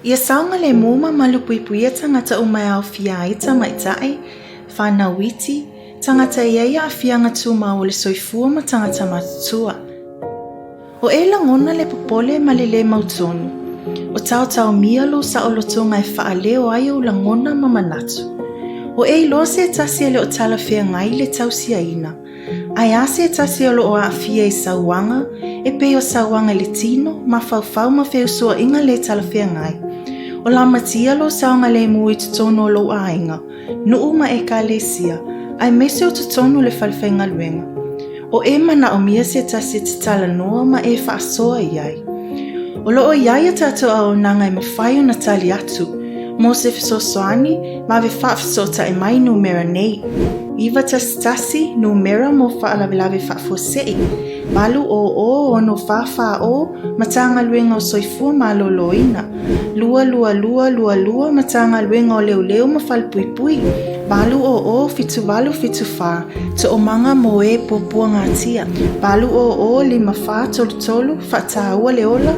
Ia saogalemu ma malupuipuia tagata uma e aofia ai tamaitai, fanau iti, tagata e i ai aafiaga tumau o le soifua ma tagata matutua. O e lagona le popole ma le lē mautonu, o taotaomia lou saolotoga e faaleo ai ou lagona ma manatu. O e iloa se tasi e le o talafeagai le tausiaina, ae a se tasi o lo o aafia i sauaga, e pei o sauaga i le tino, mafaufau ma feusuaiga lē talafeagai. O lamatia lou saogalemu i totonu o lou aiga, nuu ma ekalesia, aemaise o totonu o le falefaigaluega. O e manaomia se tasi e te talanoa ma e faasoa i ai. O lo o i ai a tatou auaunaga e mafai ona tali atu. Mo se fesoasoani, vave faafesootai mai i numera nei, 911 numera mo faalavelave faafuasei, 800 644 Matagaluega o Soifua Maloloina, 22222 Matagaluega o Leoleo ma Falepuipui, 800 7874 Toomaga mo e Puapuagatia, 800 5433 Faataua le Ola,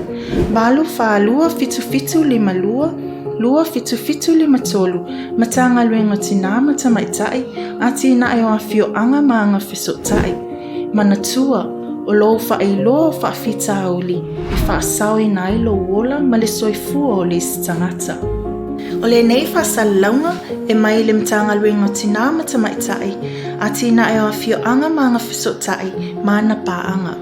842 7752 27753 Matagaluega o Tinā ma Tamaitai, Atinae o Afioaga ma Agafesootai. Manatua, o lou faailoa o faafitauli e faasaoina ai lou ola ma le soifua o le isi tagata. O lenei faasalalauga e mai i le Matagaluega o Tinā ma Tamaitai, Atinae o Afioaga ma Agafesootai ma ana paaga.